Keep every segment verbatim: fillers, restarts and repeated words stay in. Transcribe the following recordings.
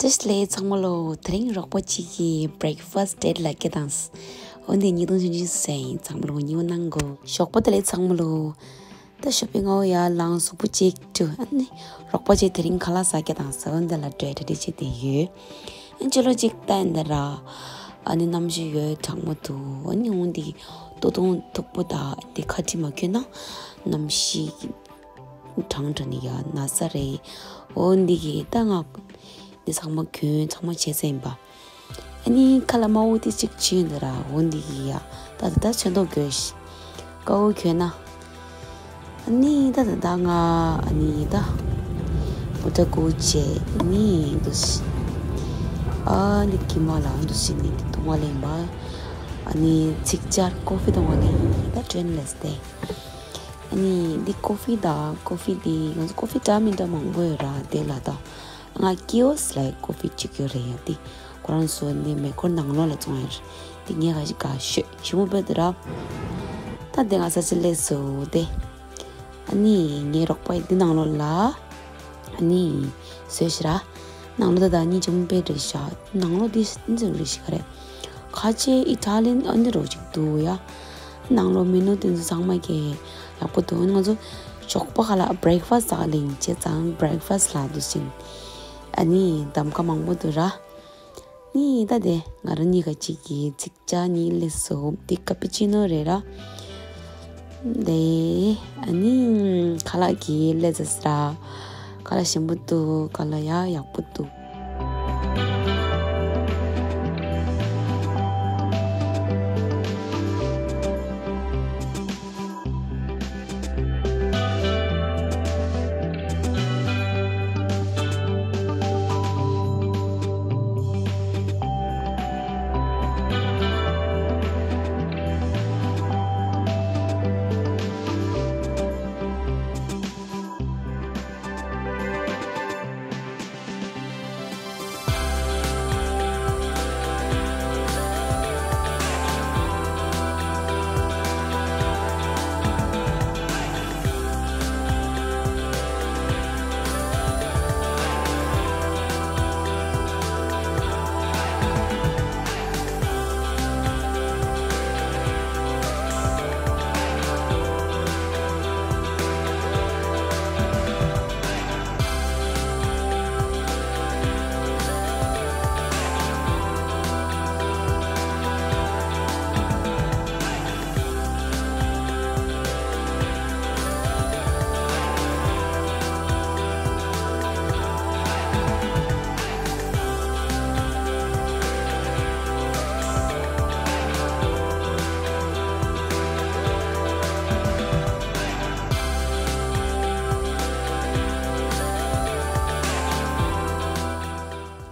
བཀྲ་ཤིས་བདེ་ལེགས་ཚང་མ་ལོ། དེ་རིང་རོགས་པ་གཅིག་གིས་breakfast date ལ་སྐད་བཏང་། འོན་ཏེ་ཉིས་སྟོང་བཅུ་གཅིག་ཟེར་ཚང་མ་ལོ་ཉིའུ་གནང་གོ། ཞོགས་པ་བདེ་ལེགས་ཚང་མ་ལོ། ད་ཞོགས་པའི་སྔ་པོ་ཡར་ལངས་གཟུགས་པོ་གཅིག་བཀྲུས། ཨ་ནི་རོགས་པ་གཅིག་དེ་རིང་ཁ་ལག་ཟ་སྐད་བཏང་ཟེར། འོན་ཏེ་ལ་གྲོས་གྲ་སྒྲིག་བྱས་བསྡད་ཡོད། ཨ་ནི་ཕྱི་ལོགས་གཅིག་ལྟ་ཡིན་ད་ར། ཨ་ནི་གནམ་གཤིས་ཡོད་གྲང་མོ་འདུག་ཨ་ནི་འོན་ཏེ་ལྟོ་ཐུང་མཐུག་པོ་དང་དེ་ཁ་དཀྲིས་མ་གྱོན་ན་གནམ་གཤིས་གྲང་དྲགས་ནས་ཡ་ན་ས་རེད། འོ་འདི་གི་ད་ང་འདི་ཚང་མ་གྱོན་ཚང་མ་བྱས་ཚར་ཡིན་པ། ཨ་ནི་ཁ་ལག་དམར་པོ་དེ་གཅིག་བྱིན་འདི་ར། འོ་འདི་གི་ཡ་ད་ད་ད་ཚོན་མདོག་གྱོན་ཤིག་དཀར་པོ་གྱོན་ན། ཨ་ནི་ད་ད་ད་ང་ཨ་ནི་ད་མོ་ཊ་སྒུག་བྱས་ཨ་ནི་འདུག་སེ། ཨ་ནི་གི་མ་ལ་འདུག་སེ་ནི་འདི་འཐུང་བ་ལེན་པ། ཨ་ནི་ཚིག་ཅར་ཀོ་ཧྥི་འཐུང་བ་ལེན་ད་ཊེན་ལས་ཏེ། ཨ་ནི་འདི་ཀོ་ཧྥི་ད་ཀོ་ཧྥི་འདི་ང་ཚོ་ཀོ་ཧྥི་འདྲ་མི་འདྲ་མང་པོ་ཡོད་ར། དེ་ལ་ད་ང་ཀི་ཨོ་སི་ལ་ཀོ་ཧྥི་གཅིག་ཡོད་རེད་ཡ། འདི་ཁོ་རང་ཚོ་འདི་མེ་འཁོར་ནང་ལོགས་ལ་བཙོང་ཡ་རེད། འདི་ངས་ག་ཞིག་ག་ཤོད་ཞི་མོ་བོད་དུ་ར། ད་དེ་ང་ས་ཆ་སླེབས་སོང་སྟེ། ཨ་ནི་ངའི་རོགས་པ་ཡིས་འདི་ནང་ལོགས་ལ། ཨ་ནི་བཟོས་ཤག་ར། ནང་ལོགས་ད་ད་ནི་ཇི་མོ་དཔེ་རེད་ཤག་ནང་ལོགས་འདི་འདི་ཚོ་རེད་ཤག་རེད། ཁ་ཆེ་ཨི་ཊ་ལི་ཡན་ཨ་འདི་རོ་ཅིག་འདུག་ཡ། ནང་ལོགས་མེ་ནུ་དེ་ཚོ་ཚང་མ་གི་ཡག་པོ་འདུག་ང་ཚོ་ཞོགས་པ་ཁ་ལག་བྷི་རེག་ཕ་སི་ལ་ལེན་བྱས་ཙང་བྷི་རེག་ཕ་སི་ལ་འདུག་ཟིན། ཨ་ནི་གདམ་ག་མང་པོ་འདུག་ར། ནི་ད་དེ་ང་རང་གཉིས་ཀ་གཅིག་གིས་ཚིག་ཅ་གཉིས་སླེབས་སོང་། འདི་ཀ་པི་ཅི་ནོ་རེད་ར། དེ་ཨ་ནི་ཁ་ལག་གི་སླེབས་ཚར་ར། ཁ་ལག་ཞིམ་པོ་འདུག་ཁ་ལག་ཡ་ཡག་པོ་འདུག་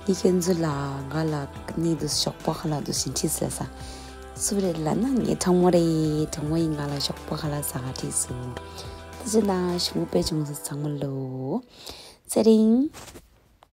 ཡིག་ཁྱོད་ཚོ་ལ་ང་ལ་གནས་འདུག་ཞོགས་པ་ཁ་ལག་འདུག་ཞིང་ཁྲིད་ཟེར་ས། སུ་རེད་ལབ་ན་ངའི་གྲོགས་མོ་རེད། གྲོགས་མོ་ཡིས་ང་ལ་ཞོགས་པ་ཁ་ལག་ཟ་ག་ཁྲིད་སོང་། ད་ཅི་ན་ཞུ་མོ་དཔེ་བྱུང་སོང་ཚང་མ་ལོ། ཚེ་རིང་།